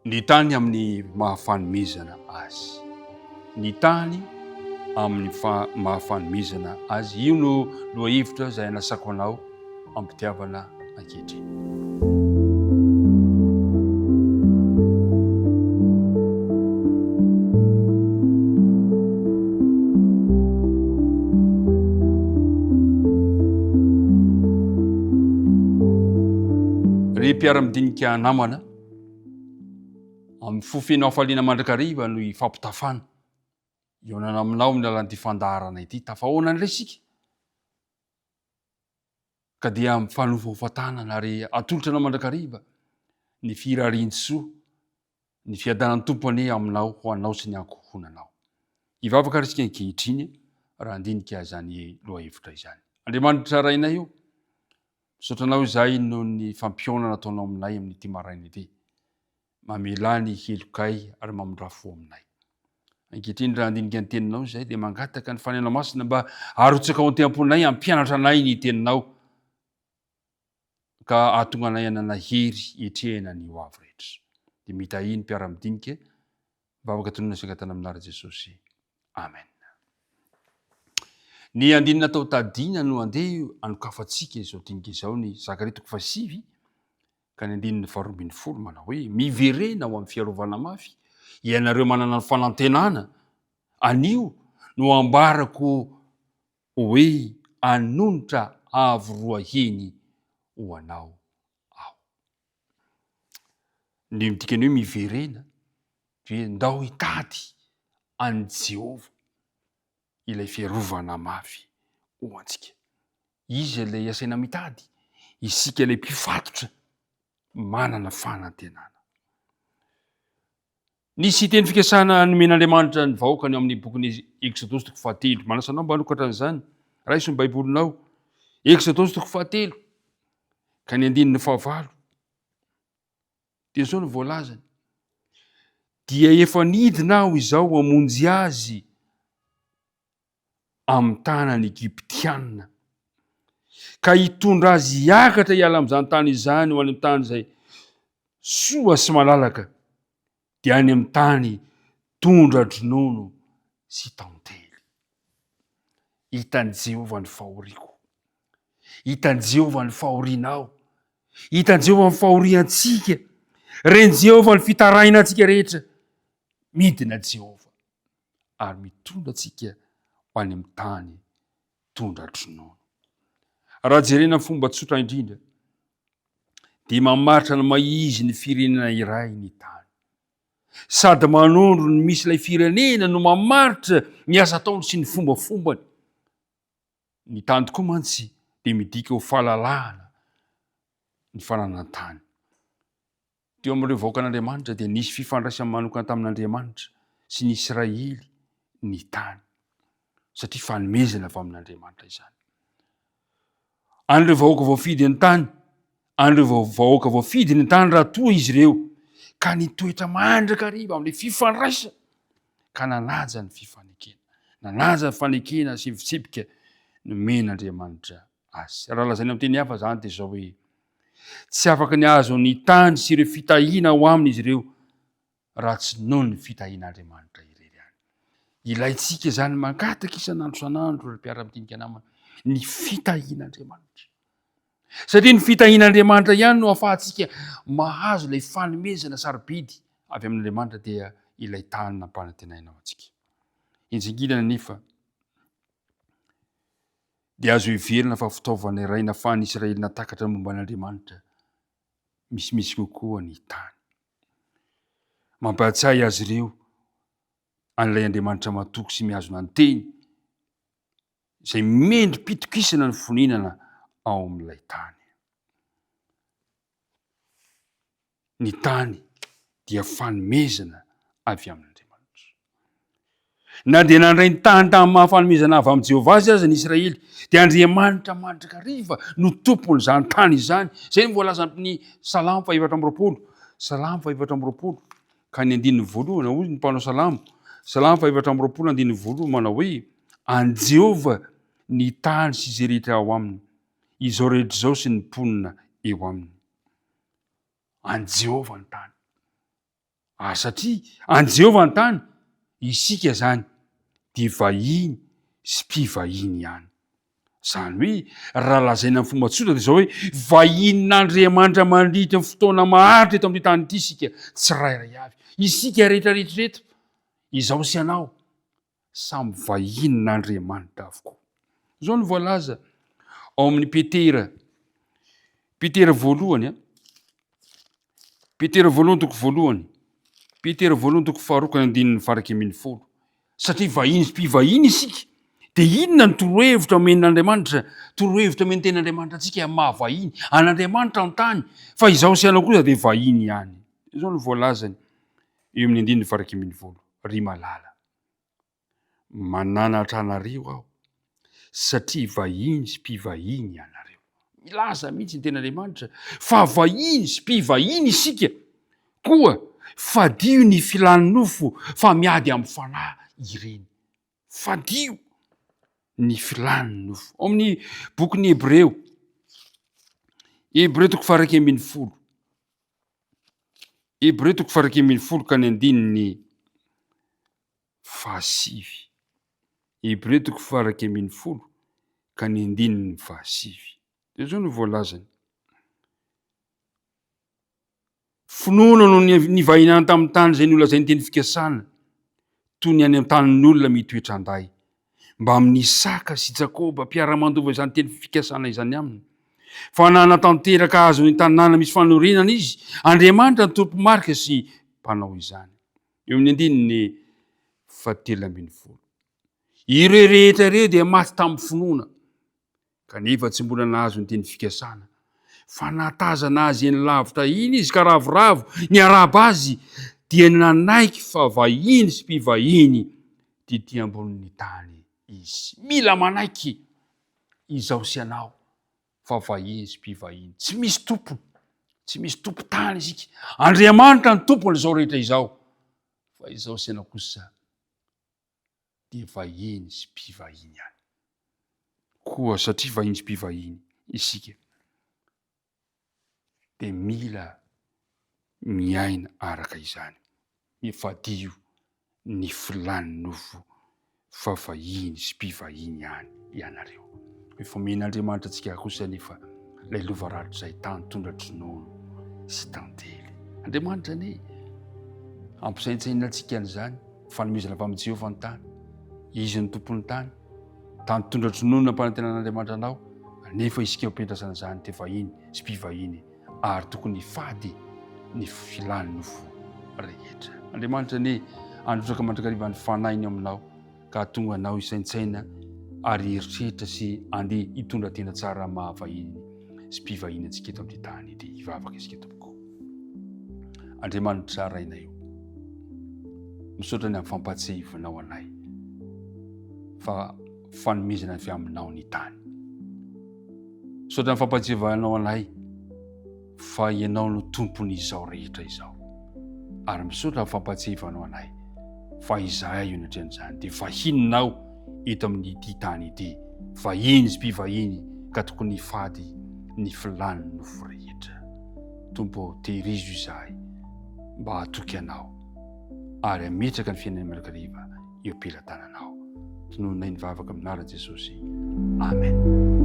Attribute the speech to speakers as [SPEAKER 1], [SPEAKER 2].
[SPEAKER 1] Ny tany amin'ny maha fanomezana azy. Ny tany amin'ny maha fanomezana azy. Io no lohahevitra izay anasako anao am-pitiavana ankehitriny. Ry mpiara-midinika namana, Amin'ny fo feno hafaliana mandrakariva no ifampitafana. Hihaonana aminao amin'ny alalan'ity fandaharana ity. Tafahaona indray isika. Ka dia mifanofahofa tanana ary atolotra anao mandrakariva ny firarian-tsoa, ny fiadanan'ny Tompo anie aminao, ho anao sy ny ankohonanao. Hivavaka ary isika ankehitriny raha handinika izany lohahevitra izany. Andriamanitra Rainay o, Misaotra Anao izahay noho ny fampihaonana ataonao aminay amin'ity maraina ity. Mamelà ny helokay ary mamindrà fo aminay. Ankehitriny raha handinika ny Teninao izahay dia mangataka ny Fanahinao Masina mba harotsaka ao an-temponay hampianatra anay ny Teninao ka hahatonga anay hanana hery hiatrehana ny ho avy rehetra. Dia mitahia ny mpiara-midinika Vavaka tononina sy angatahana amin'ny anaran'i Jesosy. Amen. Ny andininy natao tadiana no andeha anokafantsika izao dinika izao ny Zakaria toko fahasivy ka ny andininy faharoa ambin'ny folo manao hoe miverena ho amin'ny fiarovana mafy ianareo manana ny fanantenana anio no ambarako hoe anonitra avo roa heny ho anao aho. Ny dikany hoe miverena dia ndao hitady an'i Jehovah, ilay fiarovana mafy ho antsika. Izy ilay asaina mitady, isika ilay mpifatotra manana fanantenana. Nisy teny fikasana nomen'Andriamanitra ny vahoakany ao amin'ny bokin'ny Eksodosy toko fahatelo. Manasa anao mba hanokatra an'izany. Raiso ny Baibolinao. Eksodosy toko fahatelo, ka ny andininy fahavalo. Dia izao no voalazany. Dia efa nidina aho izao hamonjy azy amin'ny tanan'ny Egyptiana, ka hitondra azy hiakatra hiala amin'izany tany izany ho any amin'ny tany izay soa sy malalaka, dia any amin'ny tany tondra-dronono sy tantely. Hitan'i Jehovah ny fahoriako. Hitan'i Jehovah ny fahorianao. Hitan'i Jehovah ny fahoriantsika. Ren'i Jehovah ny fitarainantsika rehetra. Midina Jehovah. ary mitondra antsika ho any amin'ny tany tondra-dronono. Raha jerena amin'ny fomba tsotra indrindra, dia mamaritra ny maha izy ny firenena iray ny tany. Sady manondro ny misy ilay firenena no mamaritra ny asa ataony sy ny fombafombany. Ny tany tokoa mantsy dia midika ho fahalalahana ny fananan-tany. Teo amin'ireo vahoakan'Andriamanitra dia nisy fifandraisany manokana tamin'Andriamanitra sy ny Israely ny tany, satria fanomezana avy amin'Andriamanitra izany. An'ireo vahoaka voafidy ny tany, an'ireo vahoaka voafidy ny tany raha toa izy ireo ka nitoetra mandrakariva amin'ilay fifandraisana ka nanaja ny fifanekena, nanaja ny fanekena sy ny fitsipika nomen'Andriamanitra azy. Raha lazaina amin'ny teny hafa izany dia izao hoe, tsy afaka ny hahazo ny tany sy ireo fitahiana ao aminy izy ireo raha tsy noho ny fitahian'Andriamanitra irery ihany. Ilaintsika izany mangataka isan'andro isan'andro ry mpiara-midinika namana ny fitahian'Andriamanitra. Satria ny fitahian'Andriamanitra ihany no ahafahantsika mahazo ilay fanomezana sarobidy avy amin'Andriamanitra dia ilay tany nampanantenaina ho antsika. Injingilana nefa dia azo heverina fa fitaovana iray nafahan'ny Israely natakatra ny momba an'Andriamanitra misimisy kokoa ny tany. Mampahatsiahy azy ireo an'ilay Andriamanitra matoky sy mihazona ny teny, izay mendri-pitokisana ny fonenana ao amin'ilay tany. Ny tany dia fanomezana avy amin'Andriamanitra. Na dia nandray ny tany tamin'ny maha fanomezana avy amin'i Jehovah azy aza ny Israely, dia Andriamanitra mandrakariva no tompon'izany tany izany. Izay no voalazan'ny Salamo faha 24. Salamo faha 24, ka ny andininy voalohany, hoy ny mpanao salamo, Salamo faha 24 andininy voalohany manao hoe, An'i Jehovah ny tany sy izay rehetra ao aminy, izao rehetra izao sy ny mponina eo aminy. An'i Jehovah ny tany. Ary satria an'i Jehovah ny tany, isika izany dia vahiny sy mpivahiny ihany. Izany hoe, raha lazaina amin'ny fomba tsotra dia izao hoe, vahinin'Andriamanitra mandritra ny fotoana maharitra eto amin'ity tany ity isika tsirairay avy. Isika rehetra rehetra ireto, izaho sy ianao, samy vahinin'Andriamanitra avokoa. Izao no voalaza ao amin'ny Petera, Petera voalohany, a. Petera voalohany toko voalohany, Petera voalohany toko faharoa ka ny andininy faha 11. Satria vahiny sy mpivahiny isika, dia inona ny torohevitra omen'Andriamanitra? Torohevitra omen'ny tenin'Andriamanitra antsika amin'ny maha vahiny an'Andriamanitra an-tany, fa izaho sy ianao kosa dia vahiny ihany. Izao no voalazany eo amin'ny andininy faha 11, Ry malala, Mananatra anareo aho satria vahiny sy mpivahiny ianareo. Milaza mihitsy ny tenin'Andriamanitra fa vahiny sy mpivahiny isika. Koa fadio ny filan'ny nofo fa miady amin'ny fanahy ireny. Fadio ny filan'ny nofo. Ao amin'ny bokin'ny Hebreo, Hebreo toko faha 11. Hebreo toko faha 11 ka ny andininy fahasivy. Hebreo toko faha-11 ka ny andininy fahasivy. Dia izao no voalazany. Finoana no nivahinana tamin'ny tany izay nolazain'ny teny fikasana, toy ny any an-tanin'ny olona mitoetra an-day, mbamin'i Isaka sy Jakoba mpiara-mandova izany teny fikasana izany aminy. Fa nanatanteraka azy ny tanàna misy fanorenana izy, Andriamanitra ny tompo-marika sy mpanao izany. Eo amin'ny andininy fahatelo ambin'ny folo. Ireo rehetra ireo dia maty tamin'ny finoana, kanefa tsy mbola nahazo ny teny fikasana. Fa nahatazana azy eny lavitra iny izy ka ravoravo niarahaba azy, dia nanaiky fa vahiny sy mpivahiny tetỳ ambonin'ny tany izy. Mila manaiky izaho sy ianao fa vahiny sy mpivahiny. Tsy misy tompony, tsy misy tompon-tany isika. Andriamanitra ny tompon'izao rehetra izao, fa izao sy ianao kosa dia vahiny sy mpivahiny ihany. Koa satria vahiny sy mpivahiny isika, dia mila miaina araka izany. Mifadio ny filàn'ny nofo fa vahiny sy mpivahiny ihany ianareo. Efa omen'Andriamanitra antsika kosa anefa ilay lova rahatrizay tany tondra-dronono sy tantely. Andriamanitra anie ampisaintsainina antsika an'izany fanomezana avy amin'i Jehovah ny tany. Izy no tompon'ny tany. Tany tondra-dronono nampanantenan'Andriamanitra anao, nefa isika eo am-piandrasana izany dia vahiny sy mpivahiny ary tokony hifady ny filan'ny nofo rehetra. Andriamanitra anie handrotsaka mandrakariva ny fanahiny aminao ka hahatonga anao hisaintsaina ary hieritreritra sy andeha hitondra tena tsara maha vahiny sy mpivahiny antsika eto amin'ity tany ity. Hivavaka isika tompoko. Andriamanitra Rainay o, misaotra ny amin'ny fampahatsiahivanao anay fa fanomezana avy aminao ny tany. Misaotra ny fampahatsiahivanao anay fa ianao no tompon'izao rehetra izao. Ary misaotra ny fampahatsiahivanao anay fa izahay io natrehan'izany dia vahininao eto amin'ity tany ity. Vahiny sy mpivahiny ka tokony hifady ny filàn'ny nofo rehetra. Tompo ô, tehirizo izahay mba hatoky Anao ary hametraka ny fiainanay mandrakariva eo am-pelatananao. Tonononay ny vavaka amin'ny anaran'i Jesosy. Amen.